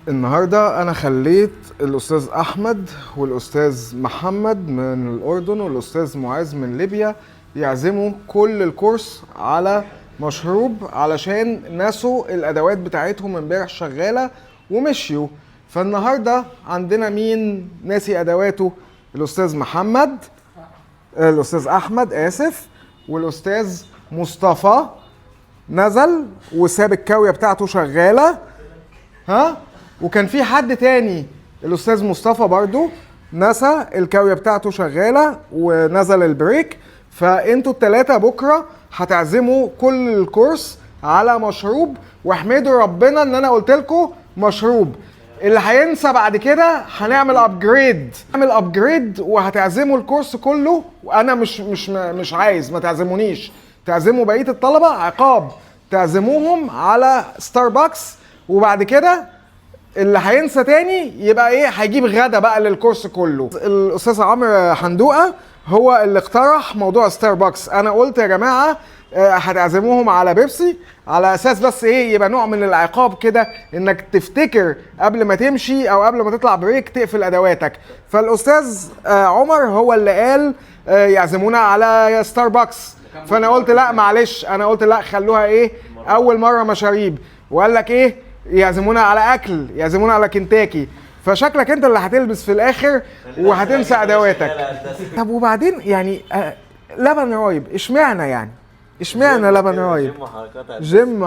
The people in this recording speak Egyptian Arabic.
النهارده انا خليت الاستاذ احمد والاستاذ محمد من الاردن والاستاذ معاذ من ليبيا يعزموا كل الكورس على مشروب، علشان نسوا الادوات بتاعتهم امبارح شغالة ومشيوا. فالنهارده عندنا مين ناسي ادواته؟ الاستاذ محمد، الاستاذ احمد اسف، والاستاذ مصطفى نزل وساب الكاويه بتاعته شغالة. ها، وكان في حد تاني الاستاذ مصطفى برضو نسى الكاويه بتاعته شغالة ونزل ال break. فانتوا التلاتة بكره هتعزموا كل الكورس على مشروب، واحمدوا ربنا ان انا قلت لكم مشروب. اللي هينسى بعد كده هنعمل upgrade، نعمل upgrade وهتعزموا الكورس كله. وانا مش عايز، ما تعزمونيش، تعزموا بقية الطلبة عقاب، تعزموهم على ستاربكس. وبعد كده اللي هينسى تاني يبقى ايه، هيجيب غدا بقى للكورس كله. الاستاذ عمرو حندوقه هو اللي اقترح موضوع ستاربكس. انا قلت يا جماعة هتعزموهم على بيبسي على اساس بس ايه، يبقى نوع من العقاب كده، انك تفتكر قبل ما تمشي او قبل ما تطلع break تقفل ادواتك. فالاستاذ عمر هو اللي قال يعزمونا على ستاربكس. فانا قلت لا معلش، انا قلت لا خلوها ايه، اول مرة مشاريب. وقال لك ايه، يعزمونا على اكل، يعزمونا على كنتاكي. فشكلك انت اللي هتلبس في الاخر وهتنسى ادواتك. طب وبعدين يعني لبن رايب اشمعنى يعني؟ اشمعنى لبن رايب؟ جيم وحركات. جيم.